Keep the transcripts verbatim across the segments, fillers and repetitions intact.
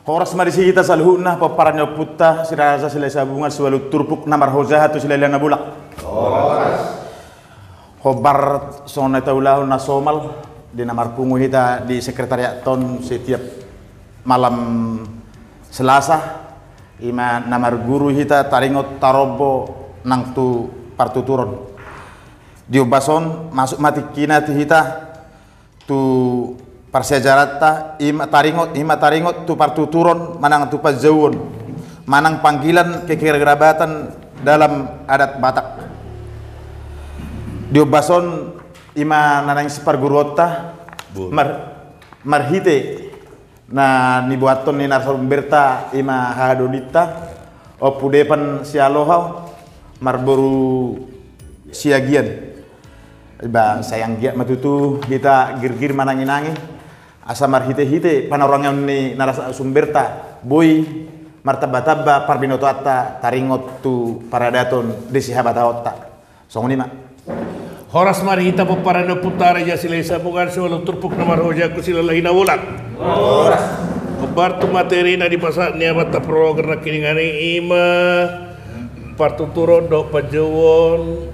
Horas ma di hita saluhutna, pomparan ni ompunta Si Raja Silahi Sabungan, siualu turpuk na marhojaha tu Silalahi Nabolak. Horas. Hombar songon na taulahon na somal, di na marpungu hita di sekretariat on setiap malam Selasa, ima na marguru hita taringot tarombo nang tu partuturon. Di ombas on, masuk ma tingkina tu hita, tu parsiajaranta, ima taringot, ima taringot tu partuturon manang tu panjouon, manang panggilan kekerabatan dalam adat Batak. Di ombas on ima na naeng siparguruonta, mar-, marhite na niboathon ni narasumberta ima hahadodinta, Ompu Depan Sialoho, marboru Siagian. Ba sai anggiat ma tutu hita girgir mananginangi, asa marhitehite panorangion ni narasumberta boi martambatamba parbinotoanta taringot tu paradaton di sihabataonta. Songon i ma. Horas ma di hita pomparan ni ompunta Raja Silahi Sabungan, siualu turpuk na marhojaha tu Silalahi Nabolak. Horas. Hombar tu materi na dipasahat ni amanta Proger nangkiningan i, ima partuturon dohot panjouon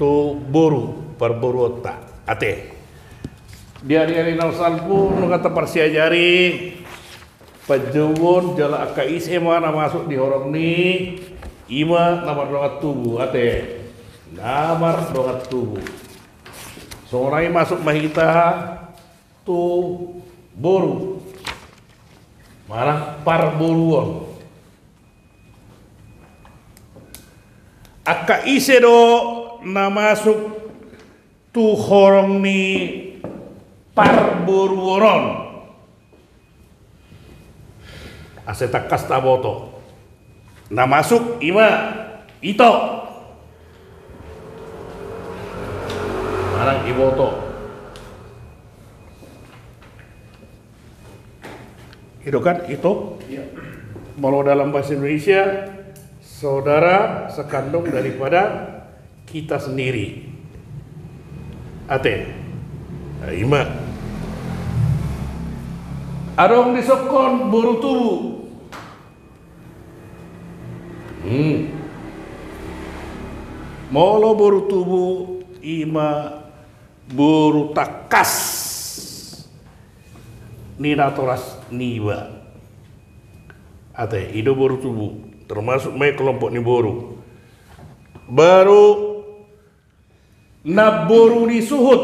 tu boru, parboruonta. Ate. Di ari-ari na salpu nunga taparsiajari panjouon jala angka ise ma na masuk di horong ni, ima na mardongan tubu, ate. Na mardongan tubu. Songon i masuk ma hita tu boru manang parboruon. Angka ise do na masuk tu horong ni parboruon on? Asa tangkas taboto. Na masuk ima ito manang iboto. Ito kan, ito. Iya. Molo dalam bahasa Indonesia, saudara sekandung daripada kita sendiri. Ate. Nah, ima. Adong disokkon boru tubu. Hmm. Molo boru tubu ima boru tangkas ni natoras niba. Ate, i do boru tubu, termasuk ma i kelompok ni boru. Baru namboru ni suhut.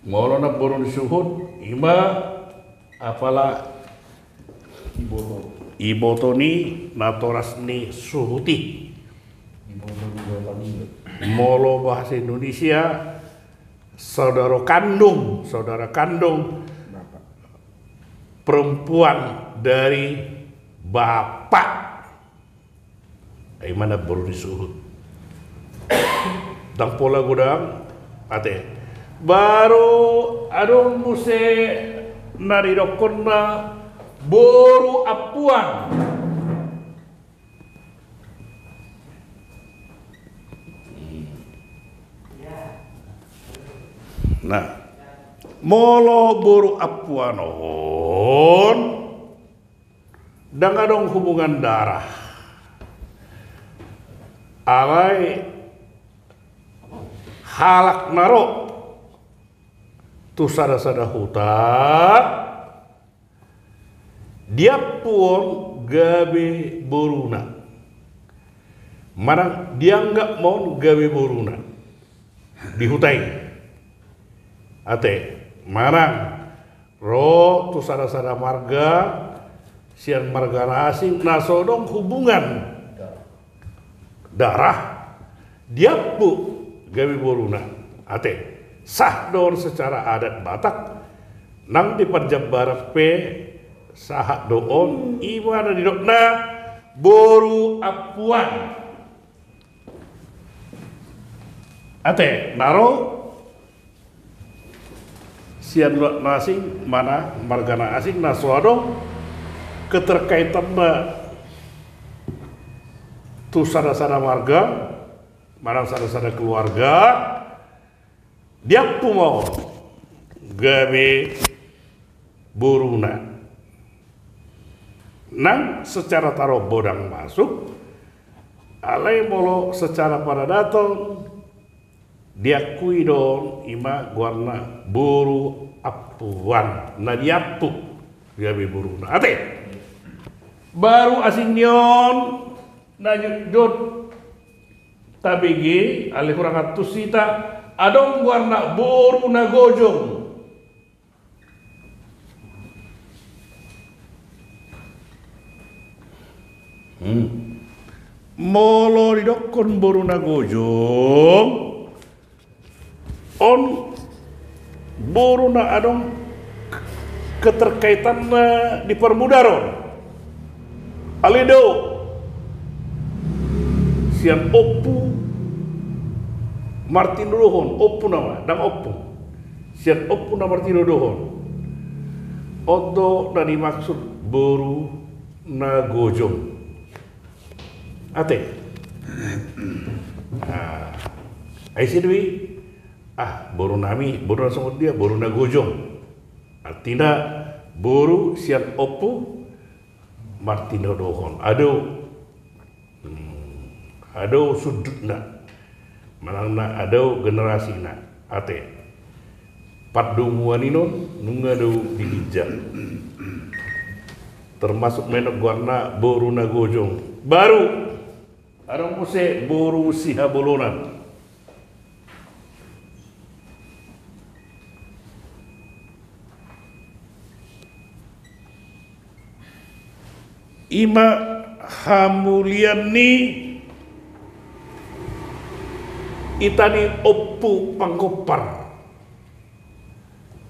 Molo namboru ni suhut, ima apala iboto, iboto ni natoras ni suhut i. Iboto ni bapak i. Molo bahasa Indonesia, saudara kandung, saudara kandung bapak, perempuan dari bapak. Ima namboru ni suhut. Ndang pola godang, ate. Baru adong muse na didokkonna boru ampuan. Nah, molo boru ampuan on, ndang adong hubungan darah. Alai halak na ro tu sada-sada huta, diampu on gabe boruna. Manang dianggap ma on gabe boruna di huta i. Ate, manang ro tu sada-sada marga sian marga na asing na so adong hubungan darah, diampu gabe boruna. Ate, sah do on secara adat Batak, nang di parjambaran pe sahat do on, ima na didokna boru ampuan. Ate, na ro sian luat na asing, manang marga na asing, na so adong keterkaitanna tu sada-sada marga, manang sada-sada keluarga, Diampu ma on gabe boruna. Nang secara tarombo ndang masuk, alai molo secara paradaton diakui do on, i ma goarna boru ampuan, na diampu gabe boruna. Ate. Baru asing ni on na jotjot tabege, alai hurang antusi hita, adong goarna boru na gojong. Hmm. Molo didokkon boru na gojong, on boru na adong keterkaitanna di parmudaron. Alai do sian ompu martinodohon, ompu nama, ndang ompu. Sian ompu na martinodohon. On do na dimaksud boru na gojong. Ate. Ah, ai ise do i? Ah, boru nami, boru na songon dia, boru na gojong. Artina boru sian ompu martinodohon. Adong, hmm, adong sundutna. Manang na adong generasina. Ate. Pandomuan i non nunga do di ginjang. Termasuk ma i non goarna boru na gojong. Baru adong muse boru sihabolonan. I ma hamulian ni ita ni ompu panggompar.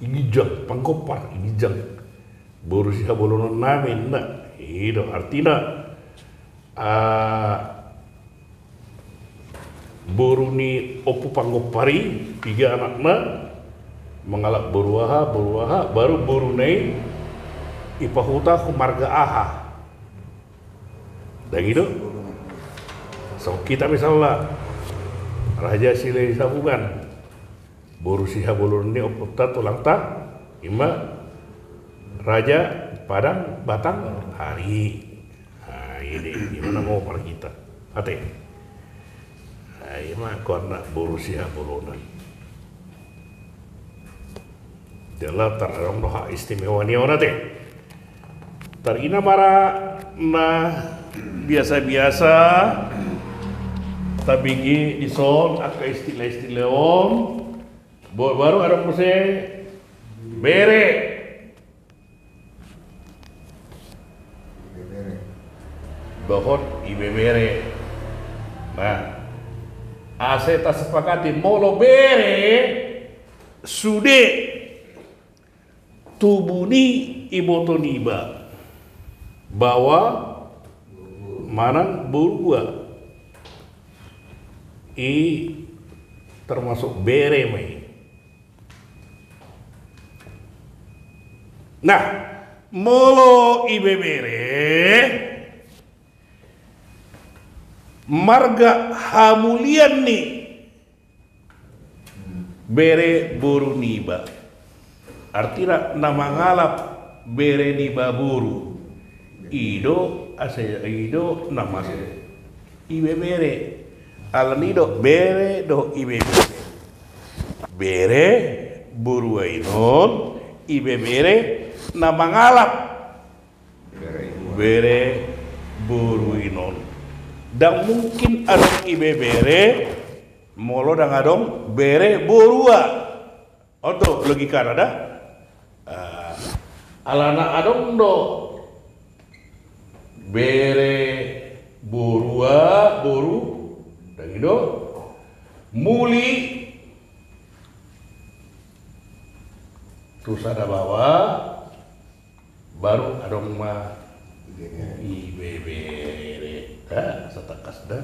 I ginjang, panggompar, i ginjang. Boru sihabolonan nami, ninna. I do artina. Ah, boru ni ompu panggompar i, piga anakna, mangalap boru aha, boru aha, baru boruna i ipahutahon marga aha. Ndang i do? Songon hita misalna, Raja Silahisabungan. Boru sihabolonan ni ompunta tulangta, i ma Raja Padang Batanghari. Ah, i do, i ma na mau par hita. Ate. Ah, i ma goarna boru sihabolonan. Jala tar adong do hak istimewa ni on, ate. Tar i na mara na biasa-biasa tabege dison angka istilah-istilah on. Bo-, baru adong muse bere. Dohot ibebere. Nah, asa tasepakati molo bere sude tubu ni iboto niba, baoa manang borua, i termasuk bere ma i. Nah, molo ibebere, marga hamulian ni bere boru niba. Artina na mangalap bere niba boru. I do asa, i do na masuk ibebere. Alani do bere dohot ibebere. Bere borua i non, ibebere na mangalap bere boru i non. Ndang mungkin adong ibebere molo ndang adong bere borua. On do logikana da. Ah, alana adong do bere borua, boru, ndang i do. Muli tu sada baoa, baru adong ma ibebere. Da, asa tangkas da.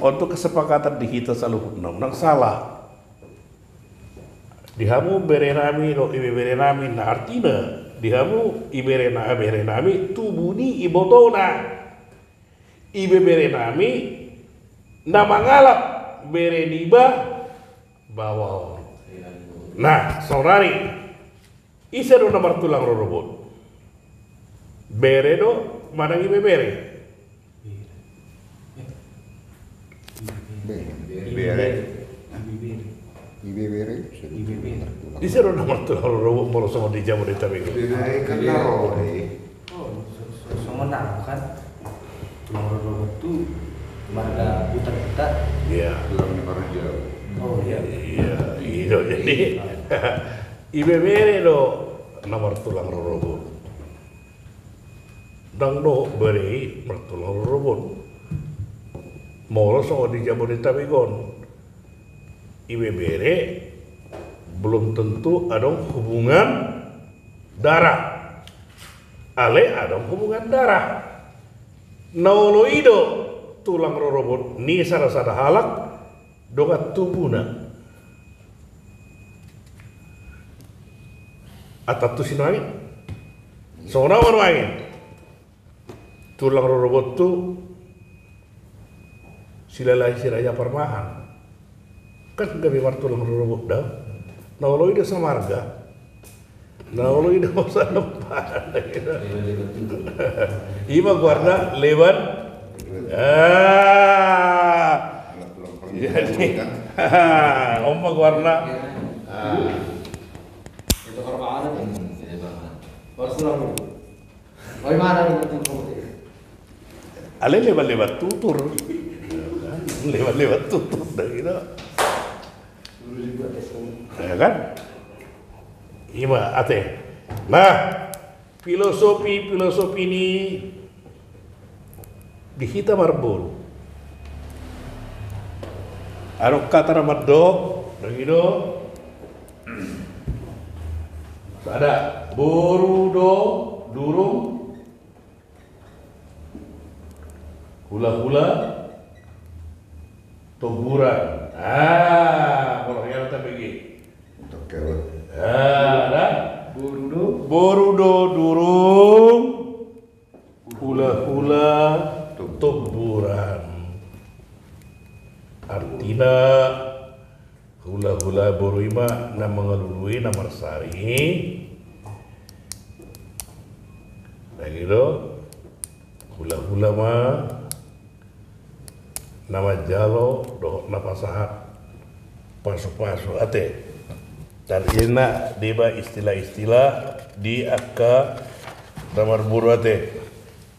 On do kesepakatan di hita saluhutna, unang sala. Di hamu bere nami dohot ibebere nami, na artina di hamu ibere na, bere nami tubu ni ibotona. Ibebere nami na mangalap bere niba baoa on. Nah, saudari, ise do na martulang rorobot? Bere do manang ibebere? Bere. Ibebere. Ibebere. Ise do na martulang rorobot molo songon di Jabodetabek on? Ibebere kan na ro dei. Oh, so-, so-, songon au kan. Tulang rorobot tu marga Hutahuta. Iya. Tulang ni marga. Oh, iya. Iya, iya, jadi. Ibebere do na martulang rorobot. Ndang dohot bere i martulang rorobot. Molo songon di Jabodetabek on, ibebere belum tentu adong hubungan darah. Alai adong hubungan darah. Na olo i do tulang rorobot ni sada-sada halak dongan tubuna. Atantu si Nuaeng. Songon au ma Nuaeng. Tulang rorobot tu Silalahi, Siraja, Parmahan. Kan gabe martulang rorobot da. Na olo i do samarga. Na olo i do sahapolan. I ma goarna leban. Ah. Jadi, on ma goarna. Ah. Alai leban-leban tutur. Leban-leban tutur da gitu. Ya kan? I ma ate. Nah, filosofi-filosofi ni di hita marboru. Adong hata na mandok, da gitu. Sada, boru do durung hula-hula tomburan. Ah, molo hea tabege. Ah, da. Boru do. Boru do durung hula-hula tomburan. Artina, hula-hula boru i ma na mangalului, na marsari. Lagi do, hula-hula ma na manjalo dohot na pasahat pasu-pasu ate. Dan i na deba istilah-istilah di angka na marboru ate.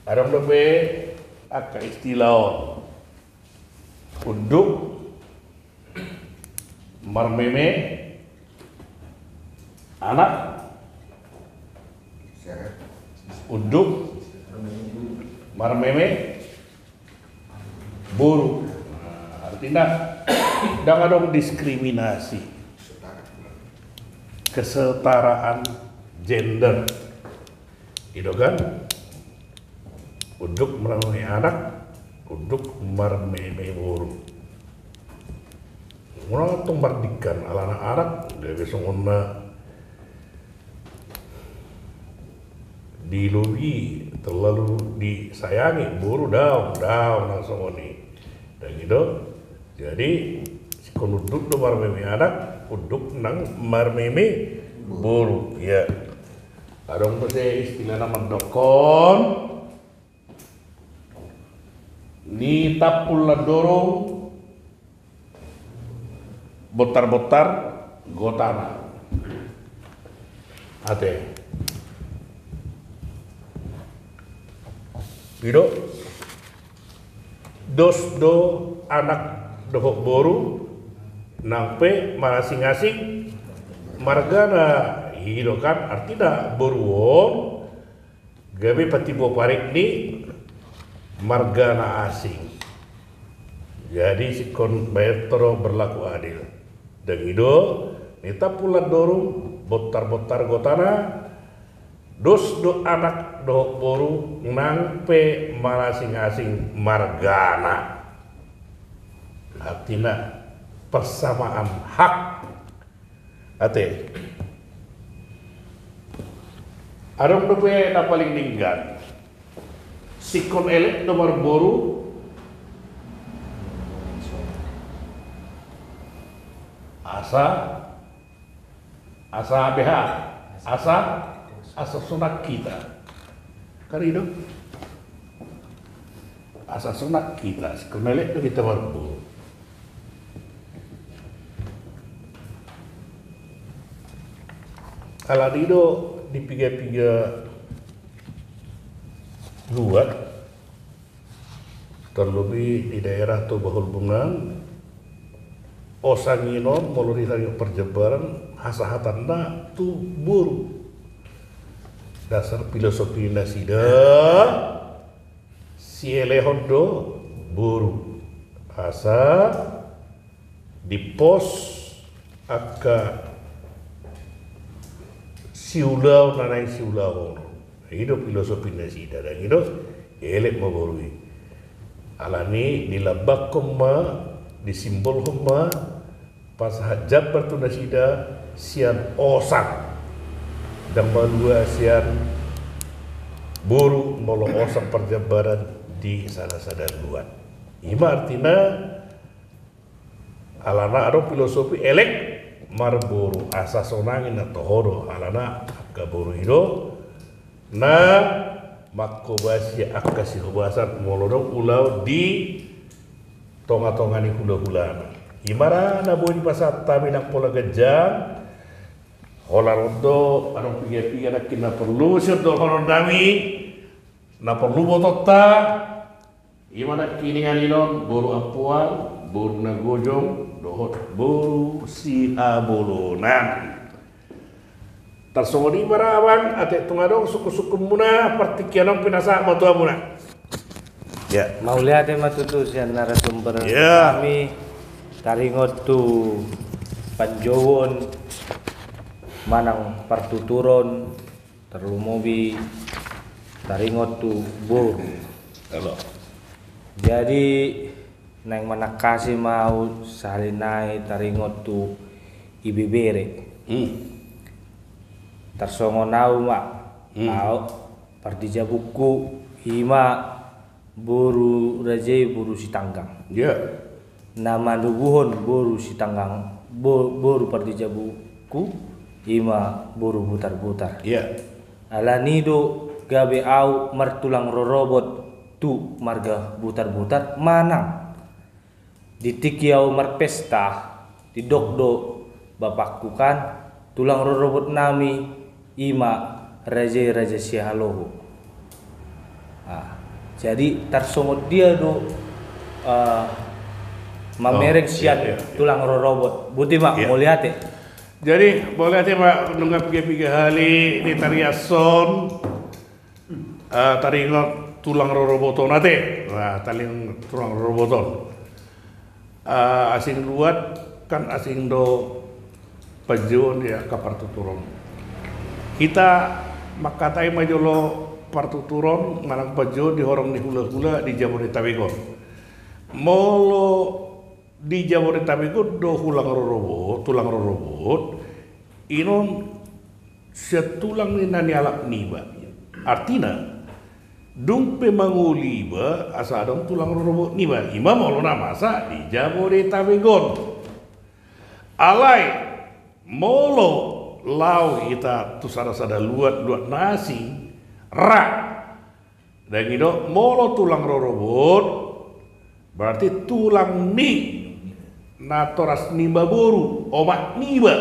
Adong dope angka istilah on. Unduk marmeme anak, unduk marmeme boru. Nah, artina ndang adong diskriminasi, kesetaraan gender. I do kan? Unduk marmeme anak, unduk marmeme boru. Unang tong mardingkan alana anak gabe songon na dilobi, terlalu disayangi, boru daong, daong nang songon i. Dang i do. Jadi, sikkon unduk do marmeme anak, unduk nang marmeme boru. Iya. Adong muse istilah na mandokkon, ni tampul landorung, bontar-bontar gotana. Ate. I do. Dos do anak dohot boru, nang pe marasing-asing margana. I do kan, artina boru on gabe patimbo parik ni marga na asing. Jadi, sikkon baen do berlaku adil. Dang i do, ni tampul landorung, bontar-bontar gotana, dos do anak dohot boru nang pe marasing-asing margana. Artina persamaan hak. Ate. Adong dope na paling denggan. Sikkon elek do marboru, asa Asa beha, asa, asa sonang hita. Kan i do? Asa sonang hita, singkop na elek do hita marboru. Alani do di piga-piga luat, terlebih di daerah Toba Holbung an, osang i non molo di taringot parjambaran hasahatanna tu boru. Dasar filosofi ni nasida, sielehon do boru asa dipos angka siulaon na naeng siulahonon. I do filosofi nasida, ndang i do elek ma boru i. Alani dilambangkon ma, disimbolhon ma pasahat jambar tu nasida sian osang. Ndang malua sian boru molo osang parjambaran di sada-sada luat. I ma artina, alana adong filosofi elek marboru, asa sonang i na toho do, alana angka boru i do na manghobasi angka sihobasan molo adong ulaon di tonga-tonga ni hula-hulana. I ma ra na boi dipasahat hami nang pola ganjang, holan on do adong piga-piga nangkin na porlu sidohonon nami, na porlu botonta. I ma nangkiningan i non boru Ampuan, boru Nagojong dohot boru Sihabolonan. Tarsongon i ma ra abang, ate tung adong sungkun-sungkunmuna, partingkian on pinasahat ma tu hamuna. Ya. Mauliate ma tutu sian narasumber, ya, nami, taringot tu panjouon manang partuturon, tarlumobi taringot tu boru. Olo. Jadi naeng manangkasi ma au sahali nai taringot tu ibebere. Hmm. Tarsongon au ma, hmm, au pardijabuku i ma boru raja i boru Sitanggang. Ya. Na manubuhon boru Sitanggang, bo-, boru pardijabuku i ma boru Butarbutar. Ya. Alani do gabe au martulang rorobot tu marga Butarbutar manang di tingki au marpesta, didok do bapakku kan, tulang rorobot nami i ma raja i raja Sihaloho. Ah, jadi tarsongon dia do, ah, mamereng, oh, sian, iya, iya, iya, tulang rorobot. Boti ma, iya, mauliate. Jadi mauliate ma nunga piga-piga hali ditariashon. Ah, taringot tulang rorobot on ate. Nah, taringot tulang rorobot on. Ah, asing luat kan asing do panjouon di angka partuturon. Hita mangkatai ma jolo partuturon manang panjouon di horong ni hula-hula di Jabodetabek on. Molo di Jabodetabek on do tulang rorobot, tulang rorobot, i non sian tulang ni na nialap niba. Artina, dung pe mangolu iba, asa adong tulang rorobot niba. I ma molo na masa di Jabodetabek on. Alai, molo laho hita tu sada-sada luat, luat na asing, ra. Ndang i do, molo tulang rorobot, berarti tulang ni natoras niba boru, omak niba.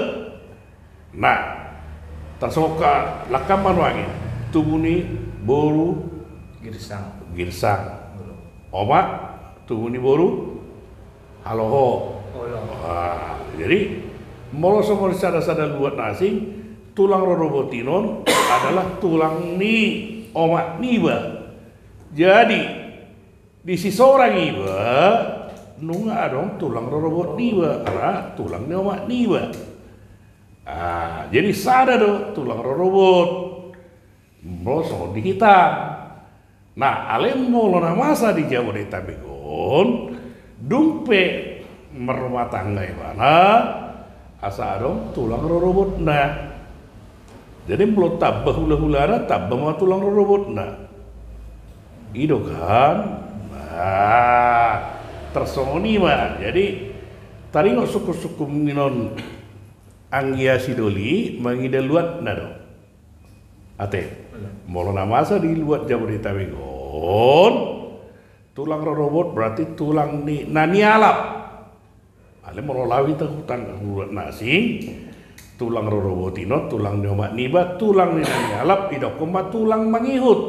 Nah, tarsongon angka langkam ma nuaeng i, tubu ni boru Girsang. Girsang. Omak, tubu ni boru Haloho. Olo. Wah, jadi molo songon sada-sada luat na asing, tulang rorobot i non adalah tulang ni omak niba. Jadi di sisorang iba nunga adong tulang rorobot niba, ala tulang ni omak niba. Ah, jadi sada do tulang rorobot. Molo songon di hita. Nah, alai molo na masa di Jabodetabek on, dung pe marrumah tangga ibana, asa adong tulang rorobotna. Jadi molo tamba hula-hulana, tamba ma tulang rorobotna. I do kan? Nah, tarsongon i ma. Jadi taringot sungkun-sungkun i non Anggia Sidoli mangida luatna do. Ate. Molo na masa di luat Jabodetabek on, tulang rorobot berarti tulang ni na nialap. Alai molo lao hita tu luat na asing, tulang rorobot i non tulang ni omak niba, tulang ni na nialap didokkon ma tulang mangihut.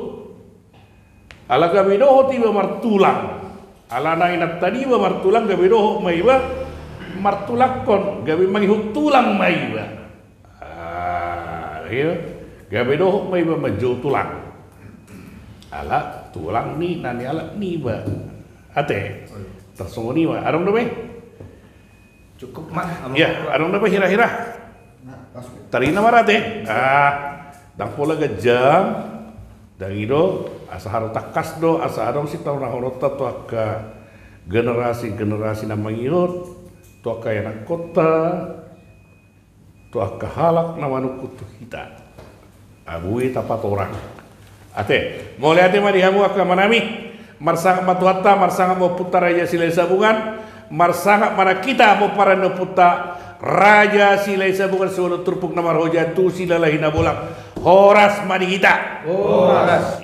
Ala gabe dohot iba martulang. Ala na inanta niba martulang, gabe dohot ma iba martulangkon, gabe mangihut tulang ma iba. Ah, iya. Gabe dohot ma iba manjou tulang. Ala tulang ni na nialap niba. Ate. Tarsongon i ma. Adong dope? Cukup ma. Iya, adong dope hira-hira? Tarina ma ra ate. Ah, ndang pola ganjang. Ndang i do, asa adong tangkas do, asa adong sitorahononta tu angka generasi-generasi na mangihut, tu angka ianakkonta, tu angka halak na manungkun tu hita. Abui tapatorang. Ate, mauliate ma di hamu angka amanami. Marsangap ma Tuhanta, marsangap ma Ompunta Raja Silahisabungan, marsangap ma nang hita pomparan ni Ompunta Raja Silahisabungan, siualu turpuk na marhoja tu silalahi na bolak. Horas ma di hita. Horas.